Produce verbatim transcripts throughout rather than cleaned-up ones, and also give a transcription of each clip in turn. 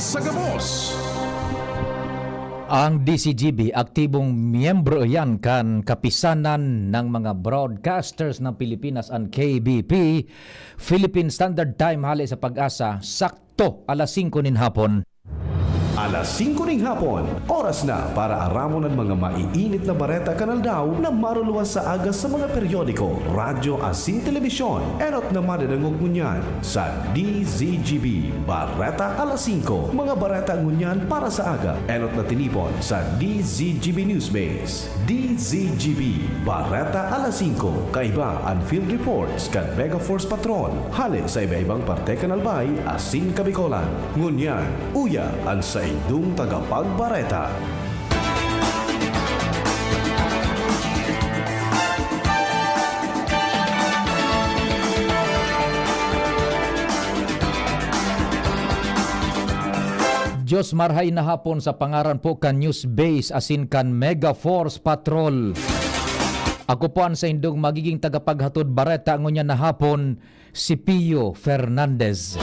Sa gabos. Ang D Z G B, aktibong miyembro iyan kan Kapisanan ng mga Broadcasters ng Pilipinas, ang K B P, Philippine Standard Time, hale sa PAGASA, sakto alas singko nin hapon. Alas singko ning hapon, oras na para aramon an mga maiinit na bareta kan aldaw na maruluwas sa aga sa mga periodiko, radyo asin telebisyon. Enot na madadangog ngunyan sa D Z G B Bareta Alas Singko, mga bareta ngunyan para sa aga. Enot na tinipon sa D Z G B Newsbase. D Z G B Bareta Alas Singko, kaiba an field reports kan Mega Force Patrol, hale sa iba-ibang parte kan Albay asin Kabicolan. Ngunyan, uya an saindong tagapagbareta. Diyos marhay na hapon sa pangaran po kan News Base asin kan Mega Force Patrol. Ako po an saindong magiging tagapaghatod bareta ngunyan na hapon, si Pio Fernandez.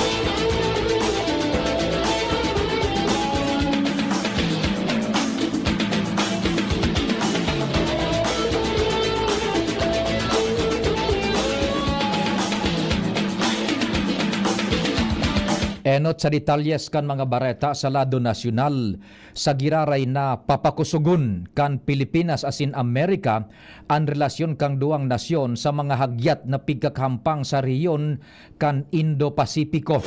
Enot sa detalyes kan mga bareta sa lado nasyonal. Sa giraray na papakusogon kan Pilipinas asin Amerika an relasyon kan duwang nasyon sa mga hagyat na pigkakahampang sa rehiyon kan Indo-Pasipiko.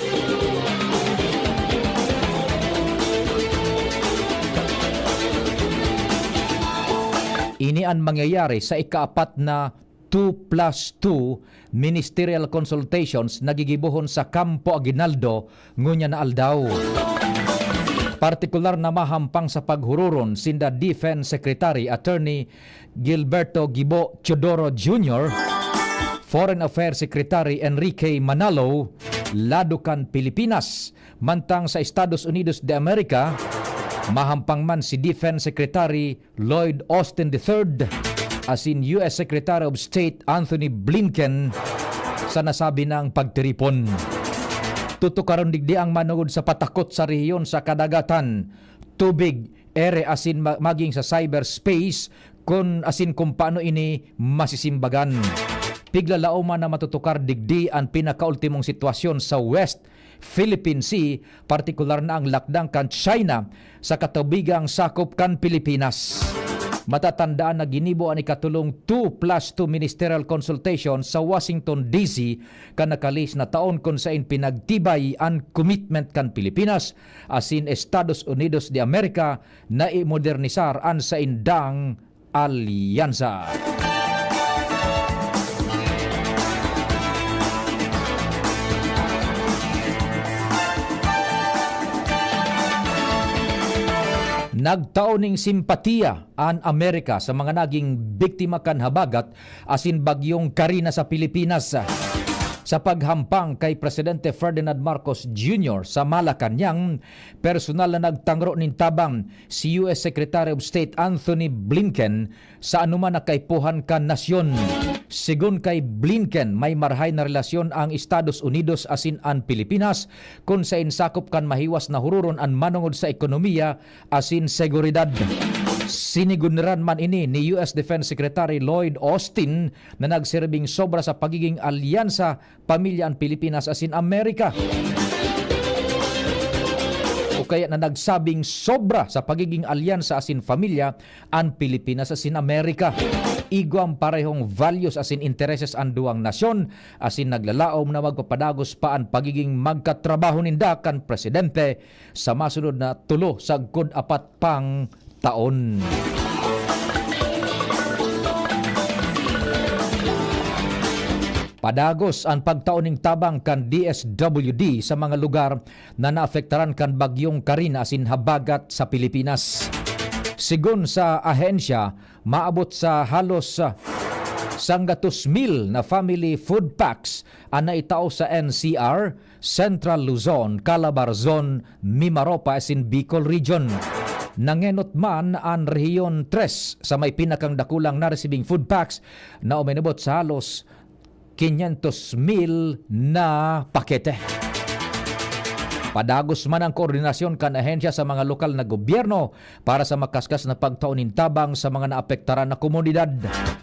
Ini an mangyayari sa ikaapat na two plus two ministerial consultations na gigibohon sa Campo Aguinaldo ngunyan na aldaw. Partikular na mahampang sa paghururon sinda Defense Secretary Attorney Gilberto Gibo Teodoro Junior, Foreign Affairs Secretary Enrique Manalo, lado kan Pilipinas, mantang sa Estados Unidos de America, mahampang man si Defense Secretary Lloyd Austin the third asin U S Secretary of State Anthony Blinken sa nasabi nang pagtiripon. Tutukaron digdi ang manongod sa patakot sa rehiyon sa kadagatan, tubig, ere asin ma-, maging sa cyberspace kun asin kung paano ini masisimbagan. Piglalaoman na matutukar digdi an pinakaultimong sitwasyon sa West Philippine Sea, partikular na ang lakdang kan China sa katubigang sakop kan Pilipinas. Matatandaan na ginibo an ikatulong two plus two ministerial consultation sa Washington, D C, kan nakalihis na taon, kun saen pinagtibay an commitment kan Pilipinas asin Estados Unidos de America na imodernisar an saindang alyansa. Nagtao ning simpatiya an Amerika sa mga naging biktima kan habagat asin Bagyong Karina sa Pilipinas. Sa paghampang kay Presidente Ferdinand Marcos Junior sa Malacañang, personal na nagtangro nin tabang si U S Secretary of State Anthony Blinken sa anoman na kaipuhan kan nasyon. Sigon kay Blinken, may marahay na relasyon ang Estados Unidos asin an Pilipinas, kun saen sakop kan mahiwas na huroron an manongod sa ekonomiya asin seguridad. Siniguniran man ini ni U S Defense Secretary Lloyd Austin na nagserbing sobra sa pagiging alyansa pamilya an Pilipinas asin Amerika. O kaya na nagsabing sobra sa pagiging alyansa asin pamilya an Pilipinas asin Amerika. Igwang parehong values asin intereses an duwang nasyon, asin naglalaom na magpapadagos pa an pagiging magkatrabaho ninda kan presidente sa masunod na tulo sagkod apat pang taon. Padagos an pagtao ning tabang kan D S W D sa mga lugar na naapektaran kan Bagyong Karina asin habagat sa Pilipinas. Sigon sa ahensya, maabot sa halos, ah, sanggatos mil na family food packs an naitao sa N C R, Central Luzon, Calabarzon, Mimaropa asin Bicol Region. Nangenot man an Rehiyon tres sa may pinakang dakulang naresibing food packs na uminabot sa halos quinientos mil na pakete. Padagos man ang koordinasyon kan ahensya sa mga lokal na gobyerno para sa makaskas na pagtao nin tabang sa mga naapektaran na komunidad.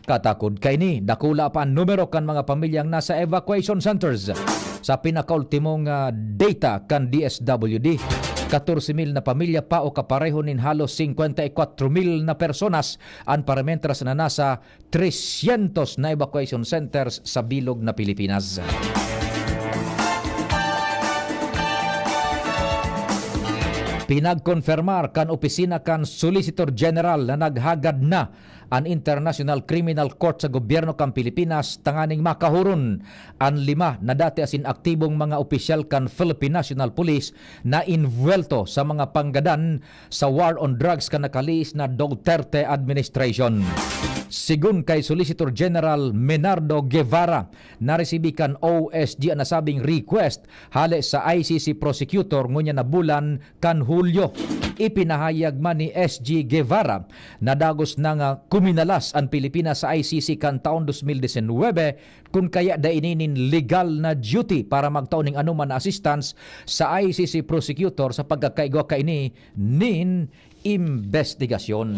Katakod kaini, dakula pa an numero kan mga pamilyang nasa evacuation centers. Sa pinakaultimong, ah, data kan D S W D, katorse mil na pamilya pa o kapareho nin halos singkwenta y kwatro mil na personas an paramientras na nasa tresyentos na evacuation centers sa bilog na Pilipinas. Pinagkonfirmar kan opisina kan Solicitor General na naghagad na an International Criminal Court sa gobyerno kan Pilipinas tanganing makahuron an lima na dati asin aktibong mga opisyal kan Philippine National Police na inbuwelto sa mga panggadan sa war on drugs kan nakalihis na Duterte administration. Sigon kay Solicitor General Menardo Guevara, naresibi kan O S G an nasabing request hale sa I C C prosecutor ngunyan na bulan kan Hulyo. Ipinahayag man ni S G Guevara na dagos na nga kuminalas an Pilipinas sa I C C kan taon dos mil disinwebe, kun kaya dai ini nin legal na duty para magtao ning anoman na assistance sa I C C prosecutor sa pagkakaigwa kaini nin imbestigasyon.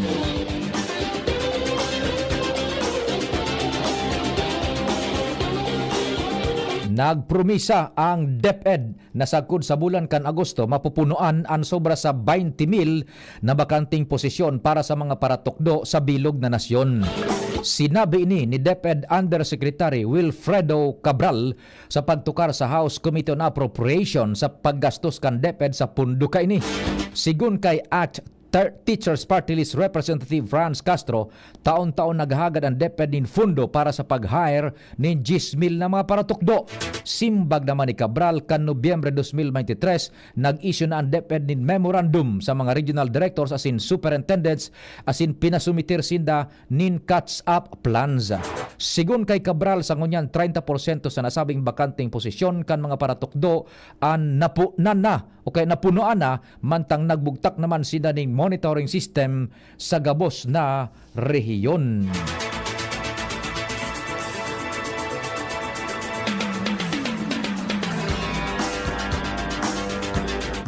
Nagpromisa ang DepEd na sagkod sa bulan kan Agosto, mapupunoan an sobra sa baynte mil na bakanteng posisyon para sa mga paratukdo sa bilog na nasyon. Sinabi ini ni DepEd Undersecretary Wilfredo Cabral sa pagtukar sa House Committee on Appropriation sa paggastos kan DepEd sa pondo kaini. Sigon kay ACT Ter-, Teachers Party List Representative Franz Castro, taon-taon naghahagad an DepEd nin fundo para sa pag-hire nin diyes mil na mga paratukdo. Simbag naman ni Cabral, kan Nobyembre dos mil bente tres, nag-issue na an DepEd nin memorandum sa mga regional directors asin superintendents asin pinasumitir sinda nin catch-up plans. Sigon kay Cabral, sa ngunyan, treinta porsyento sa nasabing bakanteng posisyon kan mga paratukdo an napunan na o kaya napunoan na, mantang nagbugtak naman sinda ning monitoring system sa gabos na rehiyon.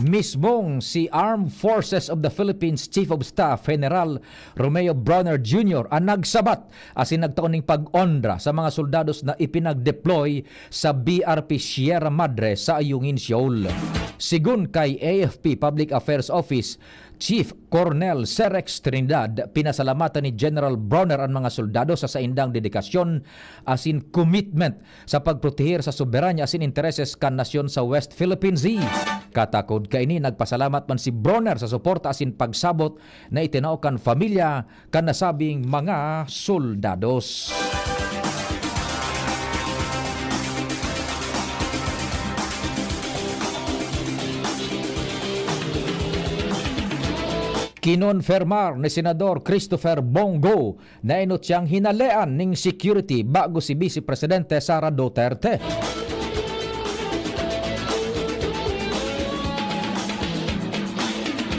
Mismong si Armed Forces of the Philippines Chief of Staff General Romeo Brawner Junior an nagsabat asin nagtao ning pag-onra sa mga soldados na ipinag-deploy sa B R P Sierra Madre sa Ayungin, Seoul. Sigon kay A F P Public Affairs Office Chief Colonel Serex Trinidad, pinasalamatan ni General Brawner an mga soldado sa saindang dedikasyon asin commitment sa pagproteher sa soberanya asin intereses kan nasyon sa West Philippine Sea. Katakod kaini, nagpasalamat man si Brawner sa suporta asin pagsabot na itinao kan pamilya kan nasabing mga soldados. Kinonfirmar ni Senador Christopher Bong Go na enot siyang hinalean ning security bago si Vice Presidente Sara Duterte.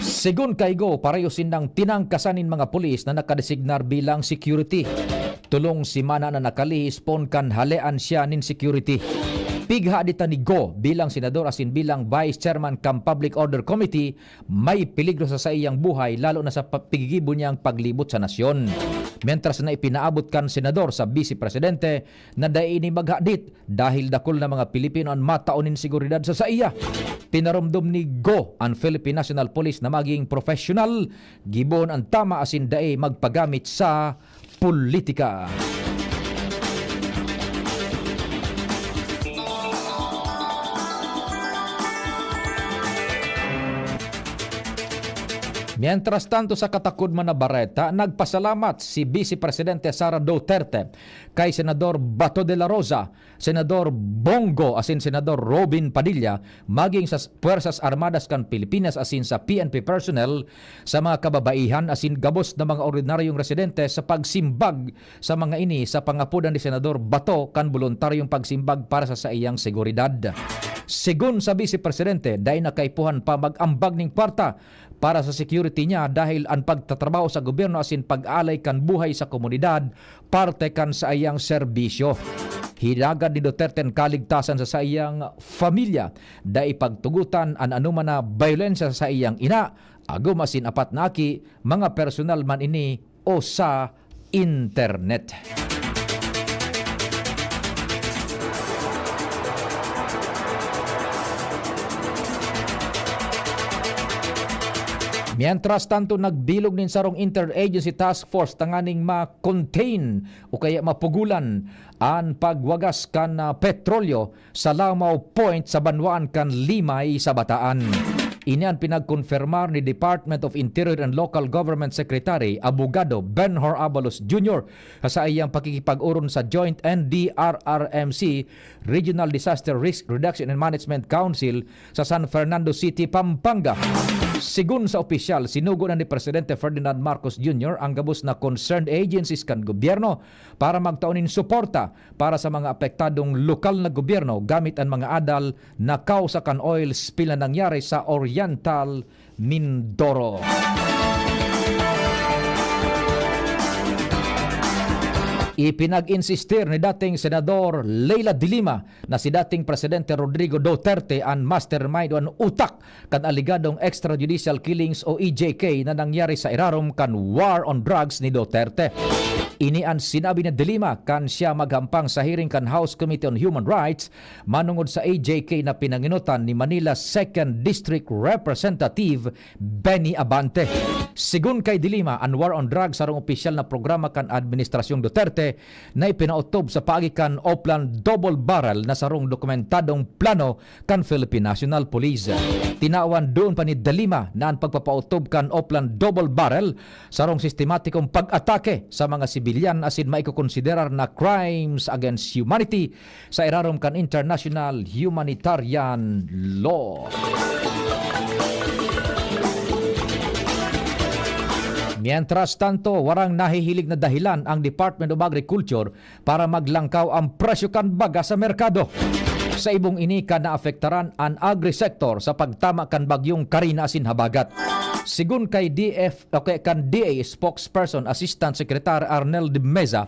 Segun kay Go, pareho sindang tinangkasan nin mga pulis na nakadesignar bilang security. Tolong semana na nakalihis poon kan halean siya nin security. Pighaditan ni Go bilang senador asin bilang vice chairman kan Public Order Committee, may peligro sa saiyang buhay, lalo na sa pa-, pigigibo niyang paglibot sa nasyon. Mientras na ipinaabot kan senador sa Vice Presidente na dai ini maghadit dahil dakul na mga Pilipino an matao nin seguridad sa saiya. Pinaromdom ni Go an Philippine National Police na maging professional, gibohon an tama asin dai magpagamit sa politika. Mientras tanto, sa katakod man na bareta, nagpasalamat si Vice Presidente Sara Duterte kay Senador Bato de la Rosa, Senador Bong Go asin Senador Robin Padilla, maging sa s-, Puwersas Armadas kan Pilipinas asin sa P N P personnel, sa mga kababaihan asin gabos na mga ordinaryong residente sa pagsimbag sa mga ini sa pangapodan ni Senador Bato kan boluntaryong pagsimbag para sa saiyang seguridad. Segun sa Bise Presidente, dai na kaipuhan pa mag-ambag nin kwarta para sa security niya dahil an pagtatrabaho sa gobyerno asin pag-aalay kan buhay sa komunidad parte kan saiyang serbisyo. Hinagad ni Duterte an kaligtasan sa saiyang pamilya. Dai pagtugotan an anoman na bayolensya sa saiyang ina, agom asin apat na aki, mga personal man ini o sa internet. Mientras tanto, nagbilog nin sarong interagency task force tanganing ma-contain o kaya mapugolan an pagwagas kan, ah, petrolyo sa Langaw Point sa banwaan kan Limay sa Bataan. Ini an pinagkonfirmar ni Department of Interior and Local Government Secretary, Abogado Benhur Abalos Junior, sa saiyang pakikipag-oron sa Joint N D R R M C Regional Disaster Risk Reduction and Management Council sa San Fernando City, Pampanga. Sigun sa opisyal, sinugo na ni Presidente Ferdinand Marcos Junior ang gabos na concerned agencies kan gobyerno para magtao nin suporta para sa mga apektadong lokal na gobyerno gamit an mga adal na kausa kan oil spill na nangyari sa Oriental Mindoro. Ipinag-insistir ni dating Senador Leila de Lima na si dating Presidente Rodrigo Duterte an mastermind o an utak kan aligadong extrajudicial killings o E J K na nangyari sa irarom kan war on drugs ni Duterte. Ini an sinabi ni De Lima kan siya maghampang sa hearing kan House Committee on Human Rights manongod sa E J K na pinangenotan ni Manila Second District Representative Benny Abante. Sigun kay De Lima, an war on drugs sarong opisyal na programa kan Administrasyong Duterte na ipinaotob sa paagi kan Oplan Double Barrel na sarong dokumentadong plano kan Philippine National Police. Tinawan duon pa ni De Lima na an pagpapaotob kan Oplan Double Barrel sarong sistematikong pag-atake sa mga sibilyan asin maikokonsiderar na crimes against humanity sa irarom kan international humanitarian law. Mientras tanto, warang nahihilig na dahilan ang Department of Agriculture para maglangkaw ang presyo kan baga sa merkado. Sa ibong ini kan naapektaran an agri-sector sa pagtama kan bagyong Karina asin habagat. Sigun kay D F o kay kan D A spokesperson Assistant Secretary Arnel de Meza,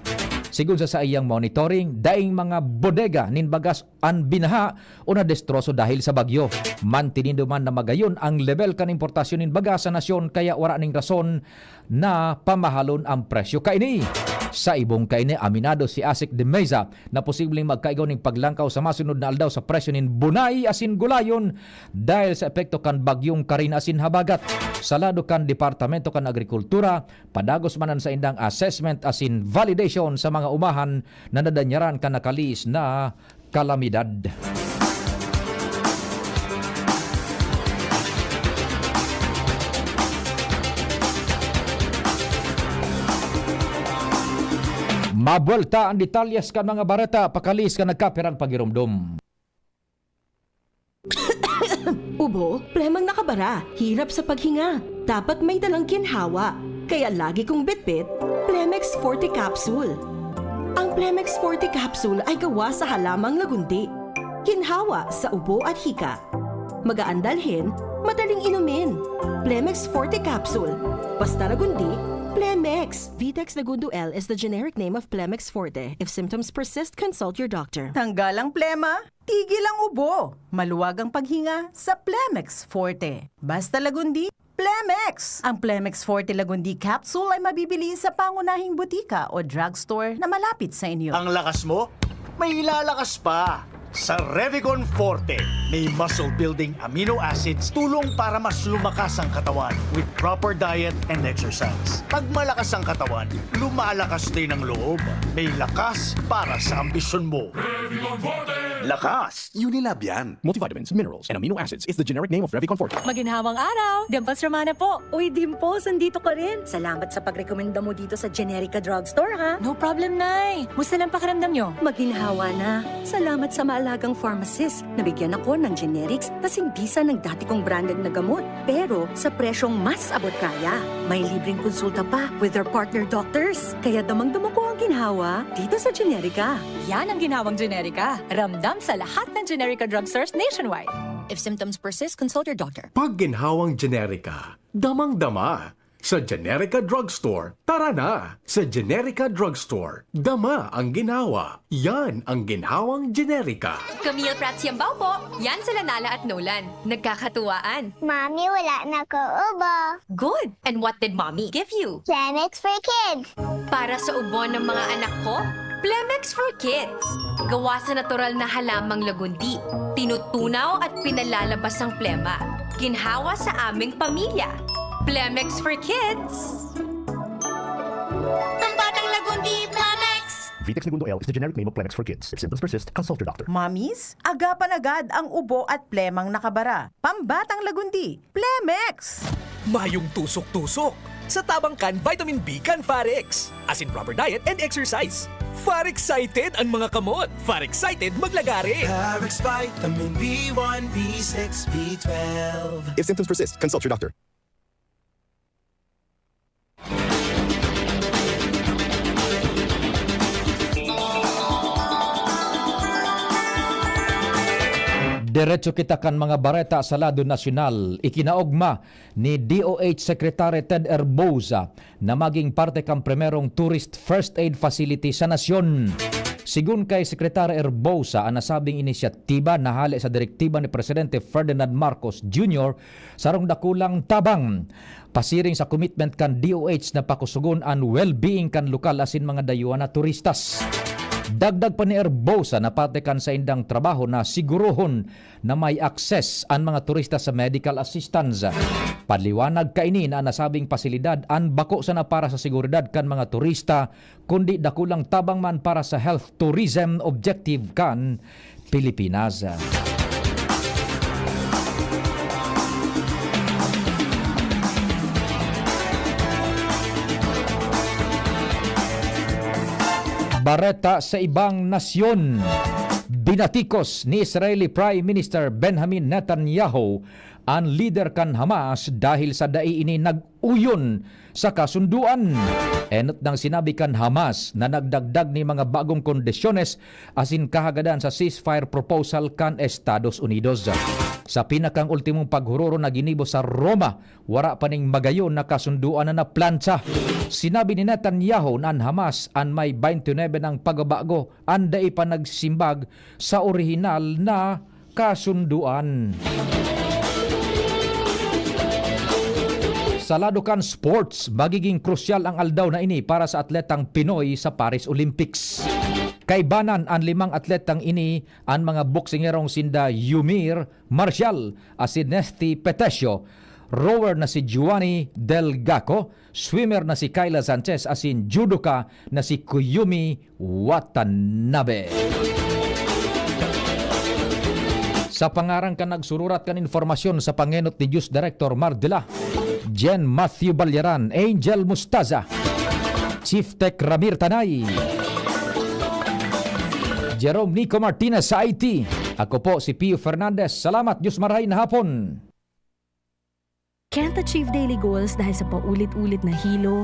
sigun sa saiyang monitoring, daing mga bodega nin bagas an binaha o nadestroso dahil sa bagyo. Mantinido man na magayon ang lebel kan importasyon nin bagas sa nasyon kaya wara ning rason na pamahalon ang presyo kaini. Sa ibong kaini, aminado si Asik de Meza na posibleng magkaigaw ning paglangkaw sa masunod na aldaw sa presyo nin bunay asin gulayon dahil sa epekto kan bagyong Karina asin habagat. Sa lado kan Departamento kan Agrikultura, padagos man an saindang assessment asin validation sa mga umahan na nadanyaran kan nakalihis na kalamidad. Mabuelta an detalyes kan mga bareta, pakalihis kan nagkapirang pagiromdom. Ubo, plemang nakabara, hirap sa paghinga. Dapat may dalang ginhawa. Kaya lagi kong bitbit, Plemex Forte Capsule. Ang Plemex Forte Capsule ay gawa sa halamang lagundi. Ginhawa sa ubo at hika. Magaan dalhin, madaling inumin. Plemex Forte Capsule. Basta lagundi, Plemex. Vitex Lagundo L is the generic name of Plemex Forte. If symptoms persist, consult your doctor. Tanggal ang plema, tigil ang ubo, maluwag ang paghinga sa Plemex Forte. Basta Lagundi, Plemex! Ang Plemex Forte Lagundi Capsule ay mabibili sa pangunahing butika o drugstore na malapit sa inyo. Ang lakas mo, may ilalakas pa! Sa Revicon Forte, may muscle-building amino acids tulong para mas lumakas ang katawan with proper diet and exercise. Pag malakas ang katawan, lumalakas din ang loob. May lakas para sa ambisyon mo. Lakas! Unilab yan. Multivitamins, minerals, and amino acids is the generic name of Revicon Forte. Maginhawang araw! Dimples Romana po! Uy, Dimples, nandito ka rin! Salamat sa pagrekomenda mo dito sa Generica Drugstore, ha? No problem, Nay! Musta lang pakiramdam nyo? Maginhawa na. Salamat sa maalagang pharmacist. Nabigyan ako ng generics kasing bisa ng dati kong branded na gamot, pero sa presyong mas abot kaya. May libreng konsulta pa with their partner doctors. Kaya damang-dama ko ang ginhawa dito sa Generica. Yan ang ginhawang Generica. Ramdam sa lahat ng Generica drugstores nationwide. If symptoms persist, consult your doctor. Pag ginhawang Generica, damang-dama. Sa Generica Drugstore, tara na! Sa Generica Drugstore, dama ang ginhawa. Yan ang ginhawang Generica. Camille Prats Yambao po. Yan sila Nala at Nolan. Nagkakatuwaan. Mami, wala na ko ubo. Good! And what did mommy give you? Plemex for kids. Para sa ubo ng mga anak ko, Plemex for Kids. Gawa sa natural na halamang lagundi. Tinutunaw at pinalalabas ang plema. Ginhawa sa aming pamilya. Plemex for Kids. Pambatang lagundi, Plemex! Vitex Negundo L is the generic name of Plemex for kids. If symptoms persist, consult your doctor. Mommies, agapan agad ang ubo at plemang nakabara. Pambatang lagundi, Plemex! Mayong tusok-tusok. Sa tabang kan vitamin B kan Farex. As in proper diet and exercise. Far excited ang mga kamot. Far excited maglagare. Parex Vitamin B one, B six, B twelve. If symptoms persist, consult your doctor. Diretso kita kan mga bareta sa lado nasyonal. Ikinaogma ni D O H Secretary Ted Herbosa na maging parte kan primerong tourist first aid facility sa nasyon. Sigun kay Secretary Herbosa, an nasabing inisyatiba nahale sa direktiba ni Presidente Ferdinand Marcos Junior, sarong dakulang tabang. Pasiring sa commitment kan D O H na pakusogon an well-being kan lokal asin mga dayuhan na turistas. Dagdag pa ni Herbosa na parte kan saindang trabaho na sigurohon na may access an mga turista sa medical assistance. Paliwanag kaini na an nasabing pasilidad an bako sana para sa seguridad kan mga turista, kundi dakulang tabang man para sa health tourism objective kan Pilipinas. Bareta sa ibang nasyon. Binatikos ni Israeli Prime Minister Benjamin Netanyahu an lider kan Hamas dahil sa dai ini nag-uyon sa kasunduan. Enot nang sinabi kan Hamas na nagdagdag ni mga bagong kondisyones asin kahagadan sa ceasefire proposal kan Estados Unidos. Sa pinakang ultimong paghuroron na ginibo sa Roma, wara pa ning magayon na kasunduan na naplantsa. Sinabi ni Netanyahu na an Hamas an may twenty-nine nang pagbabago, an dai pa nagsimbag sa orihinal na kasunduan. Sa lado kan sports, magiging krusyal ang aldaw na ini para sa atletang Pinoy sa Paris Olympics. Kaibanan an limang atletang ini, an mga boksingerong sinda Yumir Marshall, asin Nesty Petesio, rower na si Giovanni Del Gaco, swimmer na si Kyla Sanchez, asin judoka na si Kuyumi Watanabe. Sa pangaran kan nagsururat kan impormasyon sa pangenot ni Diyos Director Mardela, Jen Matthew Balyaran, Angel Mustaza, Chief Tech Ramir Tanay, Jerome Nico Martinez sa I T. Ako po si Pio Fernandez. Salamat, Diyos marahay na hapon. Can't achieve daily goals dahil sa paulit-ulit na hilo,